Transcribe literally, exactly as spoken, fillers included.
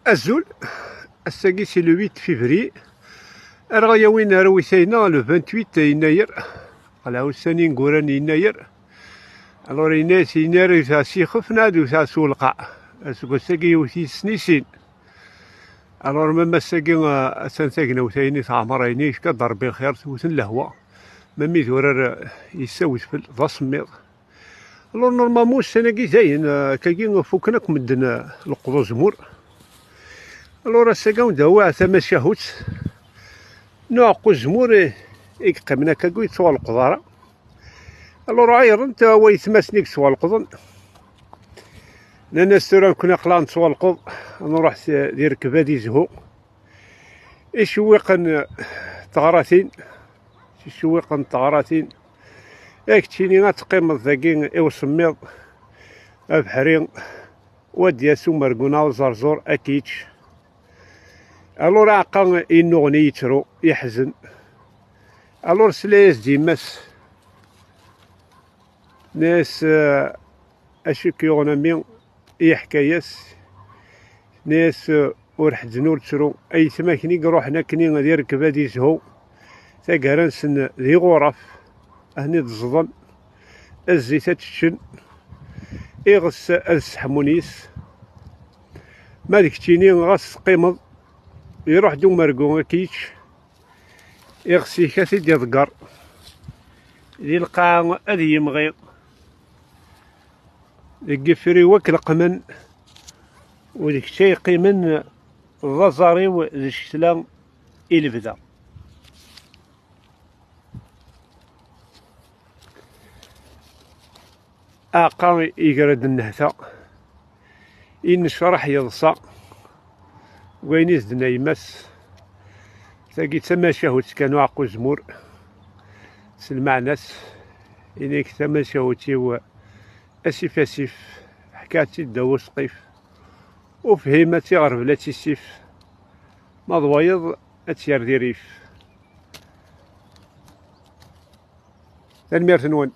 Azul, ass-agi c'est le huit février, ara ɣ-yawin ar witay-nneɣ le vingt-huit yennayer, aql-aɣ ussan ineggura n yennayer. Alors yennayer, yennayer yesɛa s yixef neɣ ad yesɛa s ulqaɛ. Aseggas-agi yewwet-it s snisin. Alors même ass-agi, euh, attan tagnawt-ayni teɛmer, ayni yefka-d Rebbi lxir, tewwet-n lehwa. Même idurar, euh, yessawet fell d asemmiḍ. Alors normalement ussan-agi dayen, euh, akkagi fukken akk medden, euh, leqḍ uzemmur. Alors ass-agi ad awiɣ tamacahut n uɛeqqa uzemmur i, i yeqqimen akkagi ur yettwaleqḍ ara. Alors ɛeyyḍent waytmaten i yettwaleqḍen. Nnan-as tura nekkni aql-aɣ nettwaleqḍ, ad nruḥ s-, di rrekba di zzhu. Icewwiqen teɣratin, icewwiqen teɣratin. Ad keččini ad teqqimeḍ dagi i usemmiḍ abeḥri, u ad d-yas umergun uẓerẓur ad k-yečč. Alors aɛeqqa yennuɣni yettru, yeḥzen. Alors tesla-yas-d yemma-s, tenna-yas, eh, acu i k-yuɣen a mmi? Yeḥka-yas, tenna-yas, eh, ur ḥezzen ur ttru, aytmaten i iruḥen akkenni di rrekba di zzhu, taggara-nsen d iɣuraf, ahni d-ẓḍen, zzit ad ččen, iɣes ad sseḥmun yis. Ma d keččini ɣas teqqimeḍ, iruḥ-d umergu ad k-yečč, iɣes-ik ad t-id-iḍegger, di lqaɛa ad yimɣi, deg ifriw akk leqmen, u d kečč ay yeqqimen d aẓar-iw d ccetla i lebda. Aɛeqqa iger-d nnehta, innecraḥ yeḍsa, deg wayen i s-d-tenna yemma-s. Tagi d tamacahut kan uɛeqqa uzemmur, s lmeɛna-s, ini-k tamacahut-iw asif asif, ḥkiɣ-tt-id ddaw usqif, ufhim ad tt-iɣer bla tisif, ma d wayeḍ ad tt-yerr di rrif. Tanemmirt-nwen.